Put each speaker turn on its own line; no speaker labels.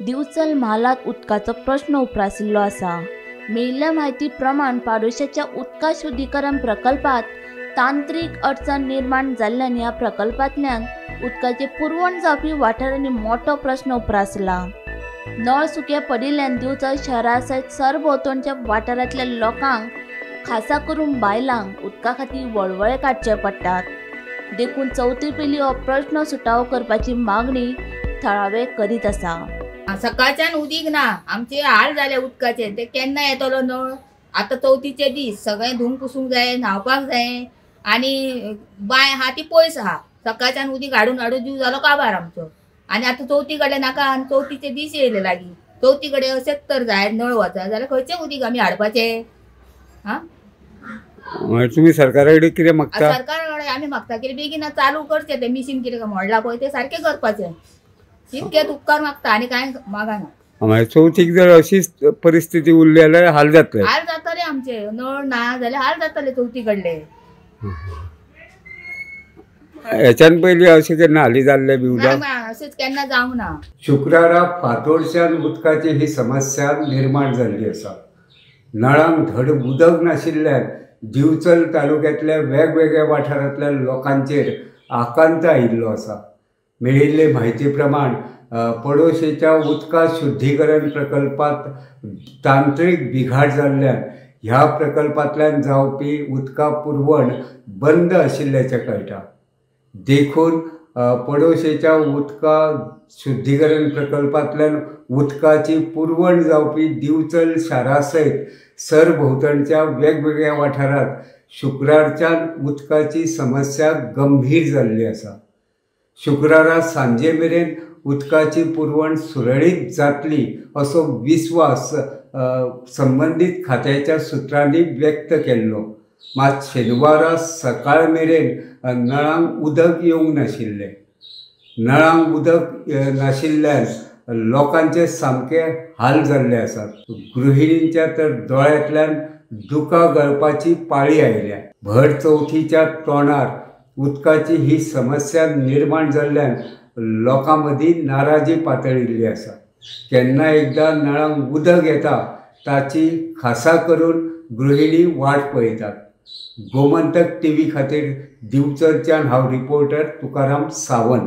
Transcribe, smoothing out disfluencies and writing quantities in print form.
दिवचल म्हालांत उदकाचो प्रश्न उप्रासिल्लो आसा. मेळिल्ल्या म्हायती प्रमाण पाडोशाच्या उदका शुद्धीकरण प्रकल्पात तांत्रीक अडचण निर्माण जाल्ल्यान ह्या प्रकल्पांतल्यान उदकाचे पुरवण जावपी वाठारांनी मोठो प्रश्न उप्रासला. नळ सुके पडिल्ल्यान दिवचल शहरा सयत सरभोंवतणच्या वाठारांतल्या लोकांक, खासा करून बायलांक उदका खातीर वळवळे काडचे पडटात. देखून चवथी पयलीं हो प्रश्न सुटावो करपाची मागणी थळावे करीत आसा.
सकाळच्यान उदीक ना, आमचे हाल जाले उदकाचे. ते केन्ना येतलो नळ? आतां चवथीचे दीस, सगळें धुवंक पुसूंक जाय, न्हांवपाक जाय आनी बांय आहा ती पयस आहा. सकाळच्यान उदीक हाडून हाडून जीव जालो काबार आमचो. आनी आतां चवथी कडेन नाका, आनी चवथीचे दीस येयले लागीं. चवथी कडेन अशेंच तर जाय नळ वचा जाल्यार खंयचें उदीक आमी हाडपाचें? आं,
तुमी सरकारा कडेन कितें मागता?
सरकारा कडेन आमी मागता कितें बेगीन चालू करचें, तें मिशीन कितें मोडलां पळय तें सारकें करपाचें. इतकें उपकार मागता आनी कांय मागना.
मागीर चवथीक जर अशीच परिस्थिती उरली जाल्यार हाल जातले.
हाल जातले आमचे, नळ ना जाल्यार हाल जातले चवथी कडले.
हेच्यान पयलीं अशें केन्ना हाली जाल्लें बी उदक?
अशेंच केन्ना जावंक ना.
शुक्रारा फातोडच्यान उदकाची ही समस्या निर्माण जाल्ली आसा. नळांक धड उदक नाशिल्ल्यान दिवचल तालुक्यांतल्या वेगवेगळ्या वाठारांतल्या लोकांचेर आकांत आयिल्लो आसा. मेळिल्ले म्हायती प्रमाण पडोशेच्या उदका शुद्धीकरण प्रकल्पांत तांत्रीक बिघाड जाल्ल्यान ह्या प्रकल्पांतल्यान जावपी उदका पुरवण बंद आशिल्ल्याचें कळटा. देखून पडोशेच्या उदका शुद्धीकरण प्रकल्पांतल्यान उदकाची पुरवण जावपी दिवचल शारा सयत सरभोंवतणच्या वेगवेगळ्या वाठारांत शुक्रारच्यान उदकाची समस्या गंभीर जाल्ली आसा. शुक्रारा सांजे मेरेन उदकाची पुरवण सुरळीत जातली असो विस्वास संबंदीत खात्याच्या सुत्रांनी व्यक्त केल्लो. मात शेनवारा सकाळ मेरेन नळांक उदक येवंक नाशिल्लें. नळांक उदक नाशिल्ल्यान लोकांचे सामके हाल जाल्ले आसात. गृहिणींच्या तर दोळ्यांतल्यान दुकां गळपाची पाळी आयल्या. भर चवथीच्या तोंडार उदकाची ही समस्या निर्माण जाल्ल्यान लोकां मदीं नाराजी पातळिल्ली आसा. केन्ना एकदां नळांक उदक येता ताची खासा करून गृहिणी वाट पळयतात. गोमंतक टीव्ही खातीर दिवचलच्यान हांव रिपोर्टर तुकाराम सावंत.